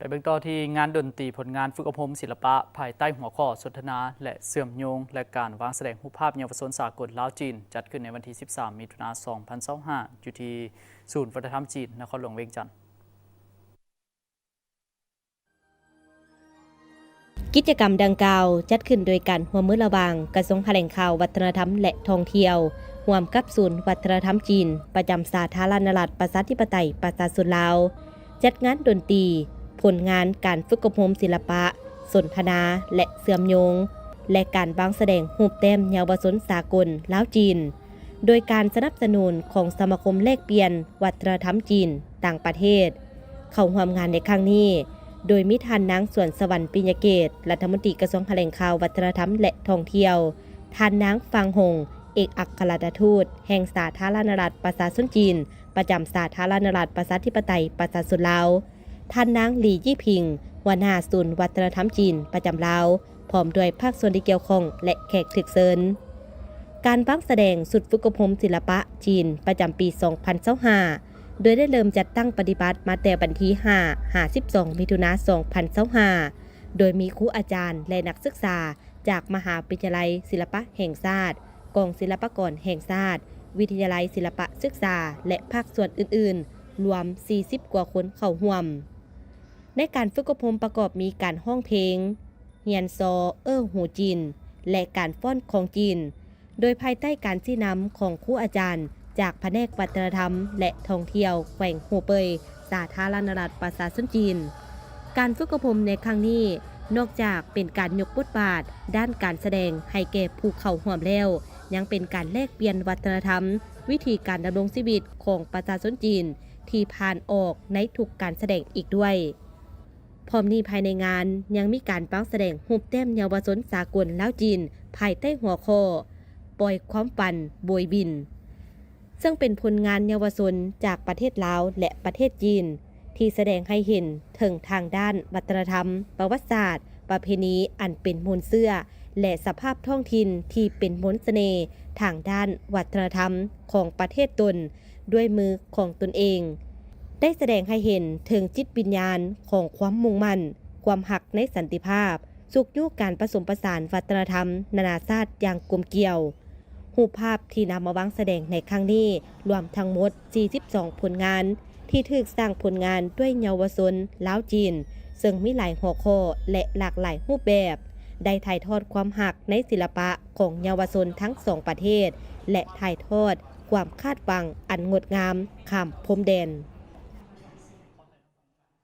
ໄປເບິ່ງຕໍ່ທີ່ງານດົນຕີຜົນງານຝຶກອົບຮົມສິລະປະ ພາຍໃຕ້ຫົວຂໍ້ສົນທະນາ ແລະ ເຊື່ອມໂຍງ ແລະ ການວາງສະແດງຮູບພາບເຍົາວະຊົນສາກົນລາວ-ຈີນ ຈັດຂຶ້ນໃນວັນທີສິບສາມ ມິຖຸນາ ສອງພັນຊາວຫ້າ ຢູ່ທີ່ສູນວັດທະນະທຳຈີນ ນະຄອນຫຼວງວຽງຈັນ. ກິດຈະກຳດັ່ງກ່າວຈັດຂຶ້ນໂດຍການຮ່ວມມືລະຫວ່າງກະຊວງຖະແຫຼງຂ່າວ, ວັດທະນະທຳ ແລະ ທ່ອງທ່ຽວ ຮ່ວມກັບສູນວັດທະນະທຳຈີນ ປະຈຳສາທາລະນະລັດ ປະຊາທິປະໄຕ ປະຊາຊົນລາວ ຈັດງານດົນຕີ ຜົນງານການຝຶກອົບຮົມສິລະປະ, ສົນທະນາ ແລະ ເຊື່ອມໂຍງ ແລະ ການວາງສະແດງຮູບແຕ້ມເຍົາວະຊົນສາກົນລາວ-ຈີນ ໂດຍການສະໜັບສະໜູນຂອງສະມາຄົມແລກປ່ຽນວັດທະນະທຳຈີນຕ່າງປະເທດ. ເຂົ້າຮ່ວມງານໃນຄັ້ງນີ້ ໂດຍມີທ່ານນາງ ສວນສະຫວັນ ປິນຍະເກດ ລັດຖະມົນຕີກະຊວງຖະແຫຼງຂ່າວ, ວັດທະນະທຳ ແລະ ທ່ອງທ່ຽວ, ທ່ານນາງ ຟາງຫົງ ເອກອັກຄະລັດຖະທູດແຫ່ງສາທາລະນະລັດປະຊາຊົນຈີນ ປະຈຳສາທາລະນະລັດປະຊາທິປະໄຕປະຊາຊົນລາວ, ທ່ານນາງ ຫຼີ ຢີຜິງ ຫົວໜ້າສູນວັດທະນະທຳຈີນປະຈຳລາວ ພ້ອມດ້ວຍພາກສ່ວນທີ່ກ່ຽວຂ້ອງ ແລະ ແຂກຖືກເຊີນ. ການວາງສະແດງຊຸດຝຶກອົບຮົມສິລະປະຈີນປະຈຳປີສອງພັນຊາວຫ້າ ໂດຍໄດ້ເລີ່ມຈັດຕັ້ງປະຕິບັດມາແຕ່ວັນທີຫ້າ ຫາ ສິບສອງ ມິຖຸນາ ສອງພັນຊາວຫ້າ ໂດຍມີຄູອາຈານ ແລະ ນັກສຶກສາຈາກມະຫາວິທະຍາໄລສິລະປະແຫ່ງຊາດ, ກອງສິລະປາກອນແຫ່ງຊາດ, ວິທະຍາໄລສິລະປະສຶກສາ ແລະ ພາກສ່ວນອື່ນໆ ລວມສີ່ສິບກວ່າຄົນເຂົ້າຮ່ວມ. ໃນການຝຶກອົບຮົມປະກອບມີການຮ້ອງເພງ, ຮຽນຊໍເອີຫູຈີນ ແລະ ການຟ້ອນຂອງຈີນ, ໂດຍພາຍໃຕ້ການຊີ້ນຳຂອງຄູອາຈານຈາກພະແນກວັດທະນະທຳ ແລະ ທ່ອງທ່ຽວແຂວງຫົວເປີຍ ສາທາລະນະລັດປະຊາຊົນຈີນ. ການຝຶກອົບຮົມໃນຄັ້ງນີ້ ນອກຈາກເປັນການຍົກບົດບາດດ້ານການສະແດງໃຫ້ແກ່ຜູ້ເຂົ້າຮ່ວມແລ້ວ, ຍັງເປັນການແລກປ່ຽນວັດທະນະທຳ, ວິທີການດຳລົງຊີວິດຂອງປະຊາຊົນຈີນທີ່ຜ່ານອອກໃນທຸກການສະແດງອີກດ້ວຍ. ພ້ອມນີ້ພາຍໃນງານຍັງມີການວາງສະແດງຮູບແຕ້ມເຍົາວະຊົນສາກົນລາວ-ຈີນ ພາຍໃຕ້ຫົວຂໍ້ ປ່ອຍຄວາມຝັນໂບຍບິນ ເຊິ່ງເປັນຜົນງານເຍົາວະຊົນຈາກປະເທດລາວ ແລະ ປະເທດຈີນ ທີ່ສະແດງໃຫ້ເຫັນເຖິງທາງດ້ານວັດທະນະທຳ, ປະຫວັດສາດ, ປະເພນີອັນເປັນມູນເຊື້ອ ແລະ ສະພາບທ້ອງຖິ່ນທີ່ເປັນມົນສະເໜ່ທາງດ້ານວັດທະນະທຳຂອງປະເທດຕົນ ດ້ວຍມືຂອງຕົນເອງ ໄດ້ສະແດງໃຫ້ເຫັນເຖິງຈິດວິນຍານຂອງຄວາມມຸ່ງໝັ້ນ, ຄວາມຮັກໃນສັນຕິພາບ, ຊຸກຍູ້ການປະສົມປະສານວັດທະນະທຳນານາຊາດຢ່າງກົມກຽວ. ຮູບພາບທີ່ນຳມາວາງສະແດງໃນຄັ້ງນີ້ ລວມທັງໝົດສີ່ສິບສອງຜົນງານ ທີ່ຖືກສ້າງຜົນງານດ້ວຍເຍົາວະຊົນລາວ-ຈີນ ເຊິ່ງມີຫຼາຍຫົວຂໍ້ ແລະ ຫຼາກຫຼາຍຮູບແບບ, ໄດ້ຖ່າຍທອດຄວາມຮັກໃນສິລະປະຂອງເຍົາວະຊົນທັງສອງປະເທດ ແລະ ຖ່າຍທອດຄວາມຄາດຫວັງອັນງົດງາມຂ້າມພົມແດນ.